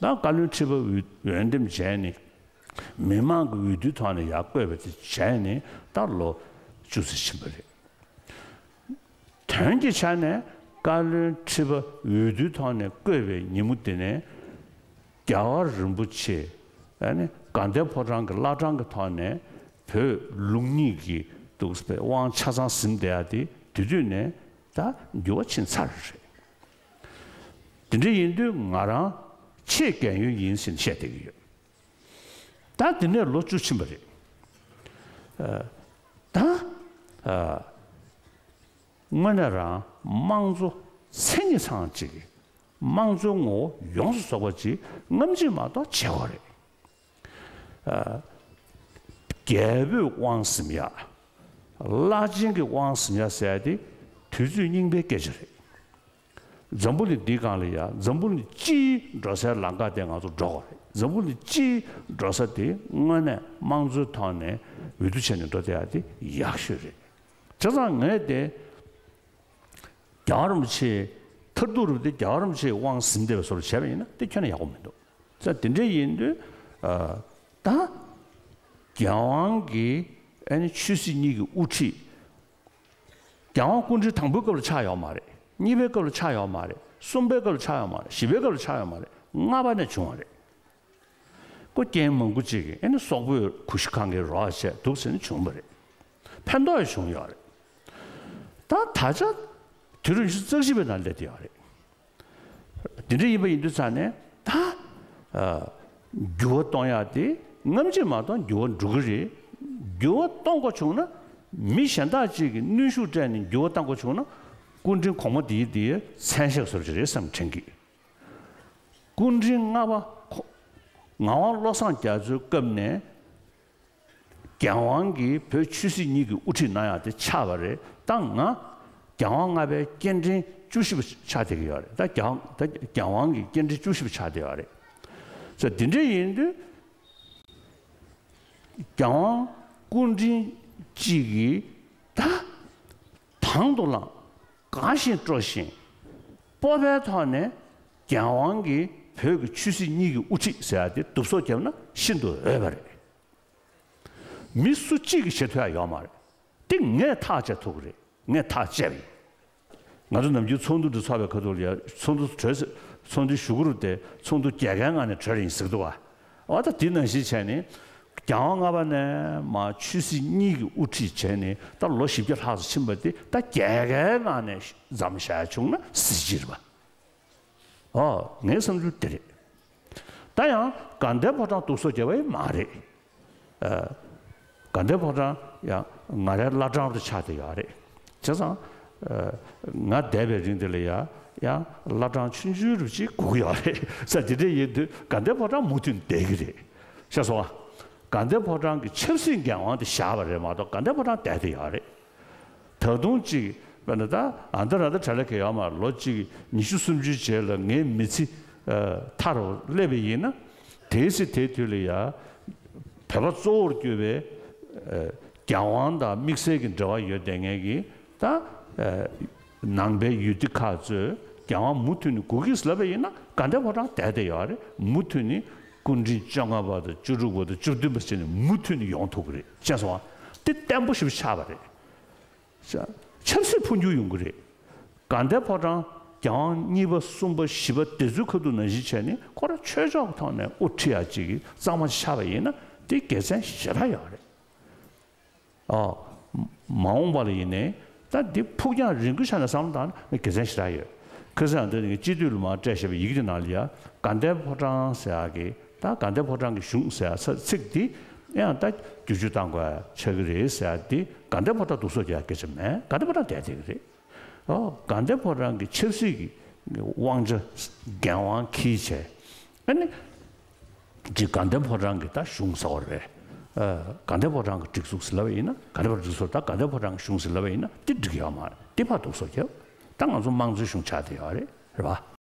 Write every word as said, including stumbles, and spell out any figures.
ད་བཀའ་བློན་ཁྲི་པ་འོས་འོས་འདེམས་བྱས་ནས་མི་མང་གི་འོས་བསྡུའི་ཐོག་ནས་ཡར་བསྐོས་པ་དེ་བྱས་ནས་ད་ལོ་བཅུ་ཙམ་ཕྱིན་པ་རེད། དོན་གྱི་ཆ་ནས་བཀའ་བློན་ཁྲི་པ་འོས་བསྡུའི་ཐོག་ནས་བསྐོས་པའི་ཉིན་མོ་དེ་ནས་རྒྱལ་བ་རིན་པོ་ཆེ་ཨ་ནི་དགའ་ལྡན་ཕོ་བྲང་གི་བླ་བྲང་གི་ཐོག་ནས་བོད་ལུགས་གཉིས་ཀྱི་འདུག་པའི་དབང་ཆ་ཚང་ཟིན་བསྡད་ཡ་དེ་དེ་དུས་ནས་ད་འགྱུར་བ་ཕྱིན་ཚར་རེད། དེ་འདྲ་ཡིན་དུས་ང་རང་ཆེས་རྒན་ཡོལ་ཡིན་ཟེར་ནས་བཤད་བསྡད་ཀྱི་ཡོད། ད་དེ་ནས་ལོ་བཅུ་ཕྱིན་པ་རེད། ཨ། ད། ཨ། དངོས་གནས་རང་དམངས་གཙོ་མཚན་ཉིད་ཚང་གཅིག་གི་དམངས་གཙོའི་ངོ་བོ་ཡོངས་སུ་རྫོགས་པ་ཅིག་སྔ་ཕྱི་མ་གཏོགས་བྱེད་དགོས་རེད། ཨ། རྒྱལ་པོས་དབང་ཟིན་ཡ། བླ་ཆེན་གྱིས་དབང་ཟིན་ཡ་ཟེར་ཡ་དེ་དུས་ཚོད་རྙིང་པའི་སྐད་ཆ་རེད། འཛམ་བུ་གླིང་འདིའི་སྒང་ལ་ཡ་འཛམ་བུ་གླིང་སྤྱིའི་འགྲོ་སའི་ལམ་ཁ་དེ་ང་ཚོ་འགྲོ་དགོས་རེད། འཛམ་བུ་གླིང་སྤྱིའི་འགྲོ་ས་དེ་དངོས་གནས་དམངས་གཙོའི་ཐོག་ནས་འོས་བསྡུ་བྱས་ནས་འགྲོ་བསྡད་ཡ་དེ་ཡག་ཤོས་རེད། བྱས་ཙང་ངས་དེ་རྒྱལ་བ་རིན་པོ་ཆེ་མཐར་ཐུག་རུ་དེ་རྒྱལ་བ་རིན་པོ་ཆེའི་དབང་ཟིན་བསྡད་པའི་བཟོ་འདྲ་བྱས་པ་ཡིན་ན་དེ་ཁྱོན་ནས་ཡག་པོ་མི་འདུག་ས་དེ་འདྲ་ཡིན་དུས་ཨ། ད་རྒྱལ་དབང་གི་ཨ་ནི་ཆོས་སྲིད་གཉིས་ཀྱི་དབུ་ཁྲིད། རྒྱལ་དབང་སྐུ་ཕྲེང་དང་པོའི་སྐབས་ལ་ཆགས་ཡོད་མ་རེད། གཉིས་པའི་སྐབས་ལ་ཆགས་ཡོད་མ་རེད། གསུམ་པའི་སྐབས་ལ་ཆགས་ཡོད་མ་རེད། བཞི་པའི་སྐབས་ལ་ཆགས་ཡོད་མ་རེད། ལྔ་པ་ནས་བྱུང་བ་རེད། ཁོ་རྐྱེན་མང་པོ་ཅིག་གིས་ཨ་ནི་སོག་པོས་གུ་ཤྲི་ཁང་གི་རོགས་བྱས་འདུག་ཟེར་ནས་བྱུང་བ་རེད། ཕན་ཐོགས་ཡང་བྱུང་ཡོད་རེད། ད་ད་ཆ་དུས་རབས་ཉི་ཤུ་རྩ་གཅིག་པའི་ནང་སླེབས་བསྡད་ཡོད་རེད། འདི་འདྲ་ཡིན་པ་ཡིན་དུས་ཙང་ནས་ད། ཨ། འགྱུར་བ་གཏོང་ཡག་དེ་སྔ་ཕྱི་མ་གཏོགས་འགྱུར་བ་འགྲོ་གི་རེད། འགྱུར་བ་གཏོང་དགོས་བྱུང་ན་མི་གཞན་དག་ཅིག་གིས་གནོན་ཤུགས་སྤྲད་ནས་འགྱུར་བ་གཏོང་དགོས་བྱུང་ན་སྐུ་ཕྲེང་གོང་མ་དེའི་དེའི་མཚན་ཤག་བཟོ་གི་རེད་བསམ་དྲན་གི། སྐུ་ཕྲེང་ལྔ་པ་ཁོ་ངག་དབང་བློ་བཟང་རྒྱ་མཚོའི་སྐབས་ནས། རྒྱལ་དབང་གིས་བོད་ཆོས་སྲིད་གཉིས་ཀྱི་དབུ་ཁྲིད་གནང་ཡག་དེ་ཆགས་པ་རེད། ད་ང་རྒྱལ་དབང་ལྔ་པའི་སྐྱེ་ཕྲེང་བཅུ་བཞི་པ་ཆགས་བསྡད་ཀྱི་ཡོད་རེད། ད་རྒྱལ་དབང་ད་རྒྱལ་དབང་གི་སྐྱེ་ཕྲེང་བཅུ་བཞི་པ་ཆགས་བསྡད་ཡོད་རེད། ས་དེ་འདྲ་ཡིན་དུས་རྒྱལ་དབང་སྐུ་ཕྲེང་གཅིག་གིས་ད་དང་དུ་བླངས་དགའ་བཞིན་སྤྲོ་བཞིན་སྤོབས་པའི་ཐོག་ནས་རྒྱལ་དབང་གིས་བོད་ཀྱི་ཆོས་སྲིད་གཉིས་ཀྱི་དབུ་ཁྲིད་ཟེར་ཡག་དེ་བསྡུ་གསོག་བརྒྱབ་ན་ཤིན་ཏུ་འོས་པ་རེད། མི་སུ་གཅིག་གིས་བྱེད་ཐུབ་ཡ་ཡོད་མ་རེད། དེ་ངས་ཐག་བཅད་ཐུབ་ཀྱི་རེད། ངས་ཐག་བཅད་པ་ཡིན། ང་ཚོ་ནམ་རྒྱུན་ཚོགས་འདུ་འདི་ཚོགས་པའི་ཁ་ཐུག་ལ་ཡ་ཚོགས་འདུ་གྲོལ་ཚེ་ཚོགས་འདུའི་གཞུག་གུ་རུ་དེ་ཚོགས་འདུ་རྒྱལ་ཁའི་ངང་ནས་གྲོལ་ཡིན་ཟེར་གི་འདུག་ག་འོ་ད་དེ་ནང་བཞིན་བྱས་ནས་རྒྱལ་དབང་ལྔ་པ་ནས་མར་ཆོས་སྲིད་གཉིས་ཀྱི་དབུ་ཁྲིད་བྱས་ནས་ད་ལོ་བཞི་བརྒྱ་ལྷག་ཙམ་ཕྱིན་པ་དེ་ད་རྒྱལ་ཁའི་ངང་ནས་མཚམས་བཞག་བྱུང་ན་གཟི་བརྗིད་རེད་པ། ཨོ། ངའི་བསམ་ཚུལ་དེ་རེད། ད་ཡང་དགའ་ལྡན་ཕོ་བྲང་བསྡུ་གསོག་བྱས་པ་ཡང་མ་རེད། ཨ། དགའ་ལྡན་ཕོ་བྲང་ཡང་ང་རའི་བླ་བྲང་དུ་ཆགས་བསྡད་ཡོད་རེད། བྱས་ཙང་། ཨ། ང་བསྡད་པའི་རིང་དེ་ལ་ཡང་ཡང་བླ་བྲང་ཆུང་ཆུང་རུ་ཅིག་དགོས་ཀྱི་ཡོད་རེད། ས་དེ་འདྲ་ཡིན་དུས་དགའ་ལྡན་ཕོ་བྲང་མུ་མཐུད་བསྡད་ཀྱི་རེད། ཤེས་སོང་ཨ། དགའ་ལྡན་ཕོ་བྲང་གི་ཆབ་སྲིད་འགན་དབང་དེ་བཞག་པ་རེད་མ་གཏོགས་དགའ་ལྡན་ཕོ་བྲང་བསྡད་བསྡད་ཡོད་རེད། ད་དུང་ཅིག་དཔེར་ན་ད་ཨ་མདའ་ར་མདའ་གྲ་ལ་གེ་ཡོད་མ་རེད། ལོ་གཅིག་ཉི་ཤུ་སུམ་ཅུའི་རྗེས་ལ་ངའི་མི་ཚེ་ཨ་མཐའ་རུ་སླེབས་པ་ཡིན་ན་དེའི་ཚེ་དེའི་དུས་ལ་ཡ་བོད་པ་གཙོ་བོར་གྱུར་པའི་ཨ་རྒྱལ་དབང་དང་དམིགས་བསལ་གྱི་འབྲེལ་བ་ཡོད་བསྡད་མཁན་གྱི་ད་ཨ་ནང་པའི་ཡུལ་སྡེ་ཁག་ཚོས་རྒྱལ་དབང་མུ་མཐུད་ནས་དགོས་ཀྱི་ཟེར་ལབ་པ་ཡིན་ན་དགའ་ལྡན་ཕོ་བྲང་བསྡད་བསྡད་ཡོད་རེད། མུ་མཐུད་ནས་སྐུ་ཕྲེང་བཅོ་ལྔ་པ་དང་བཅུ་དྲུག་པ་དང་བཅུ་བདུན་པ་བྱས་ནས་མུ་མཐུད་ནས་ཡོང་ཐུབ་ཀྱི་རེད། ཤེས་སོང་ཨ། དེ་བརྟན་པོ་ཞིག་ཆགས་པ་རེད། ཆབ་སྲིད་འཕོ་འགྱུར་ཡོང་གི་རེད། དགའ་ལྡན་ཕོ་བྲང་རྒྱལ་དབང་གཉིས་པ་གསུམ་པ་བཞི་པ་དེ་ཚོའི་ཁ་ཐུག་ནང་བཞིན་བྱས་ནས་ཁོ་རང་ཆོས་ཕྱོགས་ཀྱི་ཐོག་ནས་དབུ་ཁྲིད་ཡག་ཅིག་གི་གཙང་མ་ཆགས་པ་ཡིན་ན་དེ་དགེ་མཚན་ཞེ་དྲག་ཡོད་རེད། ཨ། མ་འོངས་པ་ལ་ཡིན་ནའི་ད་འདི་ཕུགས་རྒྱང་རིང་པོའི་ཆ་ནས་བསམ་བློ་བཏང་ན་དགེ་མཚན་ཞེ་དྲག་ཡོད། ཁ་སང་འདི་ནི་སྤྱི་འཐུས་ལ་མར་སྤྲད་བཞག་པའི་ཡི་གེ་དེ་ནང་ལ་ཡ་དགའ་ལྡན་ཕོ་བྲང་ཟེར་ཡག་གི་ད་དགའ་ལྡན་ཕོ་བྲང་གི་གཞུང་ཟེར་ཡག་ཚིག་འདི་ཡང་ད་བསྒྱུར་བཅོས་བཏང་དགོས་ཆགས་ཀྱི་རེད་ཟེར་ཡག་འདི་དགའ་ལྡན་ཕོ་བྲང་སྡུག་སོ་རྒྱག་ཡག་སྐད་ཆ་མེད། དགའ་ལྡན་ཕོ་བྲང་བསྡད་བསྡད་ཀྱི་རེད། ཨོ། དགའ་ལྡན་ཕོ་བྲང་གི་ཆབ་སྲིད་ཀྱི་དབང་ཆ་འགན་དབང་འཁྱེར་བྱས་ཨ་ནི། ཅིག་དགའ་ལྡན་ཕོ་བྲང་གི་ད་གཞུང་ཟེར་བ་རེད། ཨ། དགའ་ལྡན་ཕོ་བྲང་གི་སྒྲིག་འཛུགས་ཟེར་ལབ་པ་ཡིན་ན་དགའ་ལྡན་ཕོ་བྲང་སྒྲིག་འཛུགས་ད་དགའ་ལྡན་ཕོ་བྲང་གི་གཞུང་ཟེར་ལབ་པ་ཡིན་ན་དེ་འགྲིག་ཡོད་མ་རེད། དེ་ཕར་སྡུག་སོ་རྒྱབ། ད་ང་ཚོ་དམངས་གཙོའི་གཞུང་ཆགས་བསྡད་ཡོད་རེད། རེད་པ།